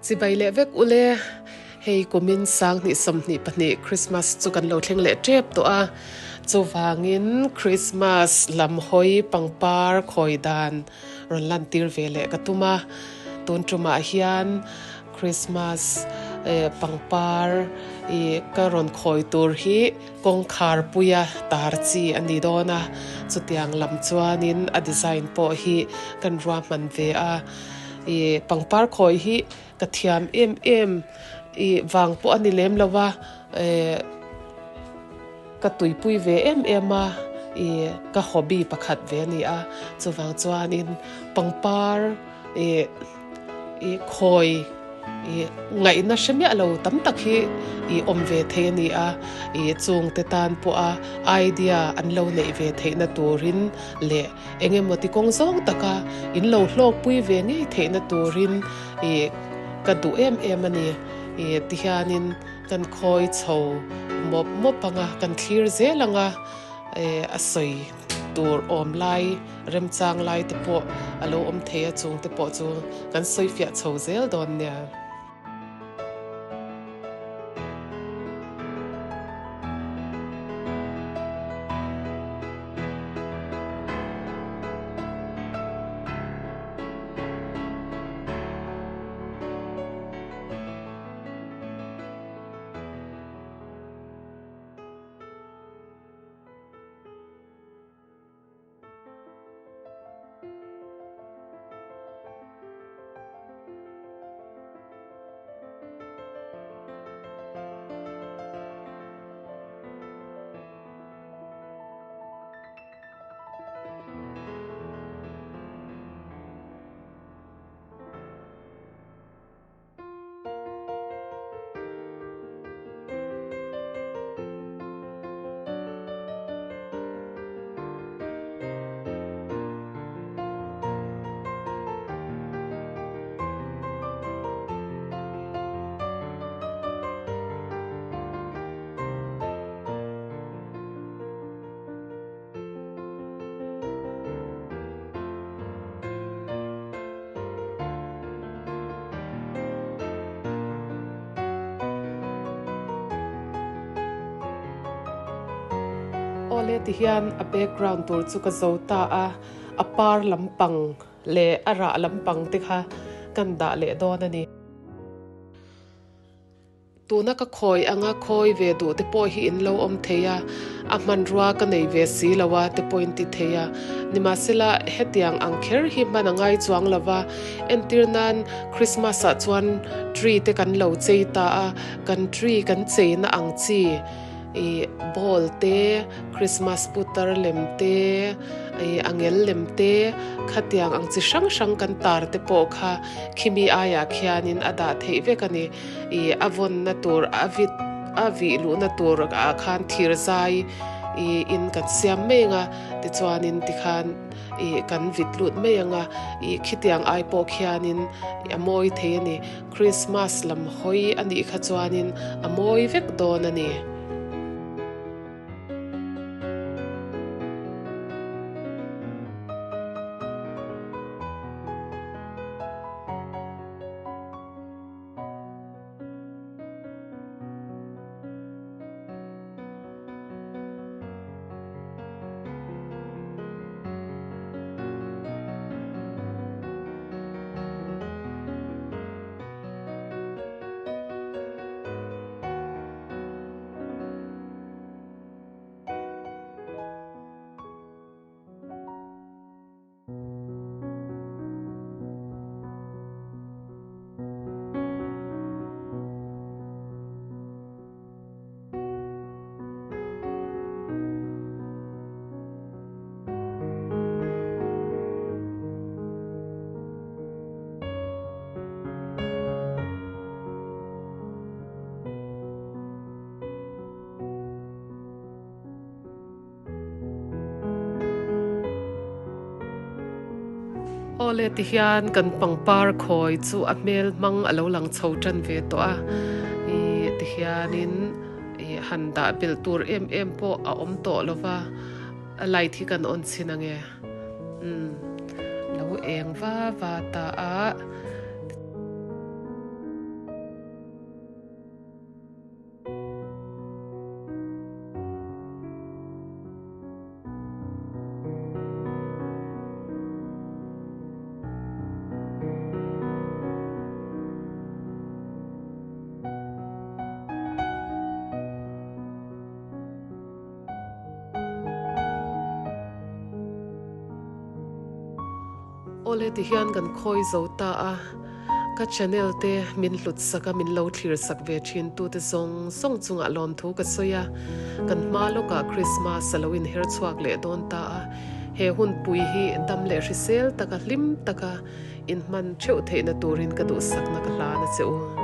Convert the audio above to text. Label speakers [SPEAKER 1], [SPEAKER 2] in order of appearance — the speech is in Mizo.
[SPEAKER 1] Chibai leh vek ule, hei kumin 20 22 Christmas chu kan lo thleng leh tep tawh a, chuvangin Christmas lam hawi pangpar khawi dan rawn lantir ve leh ka tum a, tun tumah hian Christmas pangpar i ka rawn khawi tur hi kawngkhar puia tar chi a ni dawn a, chutiang lam chuanin a design pawh hi kan ruahman ve a. I pangpar khawi hi ka thiam em em i vang pawh a ni lem lo va, ka tuipui ve em em a, i ka hobby pakhat ve a ni a, chuvang chuanin pangpar i i khawi i ngaihna hre miah lo tam tak hi i awm ve thei a ni a, i chungte tan pawha idea an lo neih ve theihna turin leh Eng emaw ti kawng zawng taka in lo hlawkpui ve ngei theihna turin ih ka duh em em a ni. Ih tihianin kan khawi chho mawp mawp ang a, kan thlir zel ang a, ih a sawi tur awm lai remchang lai te pawh a lo awm thei a, chung te pawh chu kan sawi fiah chho zel dawn nia. Awle ti hian a background tur chu ka zo ta a, a par lampang leh a rah lampang te kha kan dah leh dawn a ni. Tuna ka khawi anga khawi ve duh te pawh hi in lo awm thei a, a hmanrua ka nei ve si lo a te pawh in ti thei a. Nimahsela, hetiang ang kher hi hman a ngai chuang lo va, entir nan Christmas ah chuan tree te kan lo chei ta a, kan tree kan cheina ang chi ih ball te, Christmas putar lem te, ih angel lem te, khatiang ang chi hrang hrang kan tar te pawh kha khimi aiah khianin a dah theih vek a ni. Ih a vawnna tur a vit a vih luhna tur ah khan thir zai ih in kan siam mai ang a, tichuanin tikhan ih kan vit lut mai ang a, ih khitiang ai pawh khianin a mawi thei a ni. Christmas lam hawi a nih kha chuanin a mawi vek dawn a ni. Awle ti hian kan pangpar khawi chu a hmel hmang a lo lang chho tan ve tawh a, ih ti hianin ih han dah belh tur em em pawh a awm tawh lo va, a light hi kan on chhin ange umm lo eng va va ta a. Awle tihian kan khawi zo ta a, ka channel te min hlut sak a, min lo thlir sak ve thin tute zawng zawng chungah lawmthu ka sawi a, kan hma lawkah Christmas a lo inher chhuak leh dawn ta a, he hunpui hi dam leh hrisel taka hlim taka inhman theuh theihna turin ka duhsakna ka hlan a che u.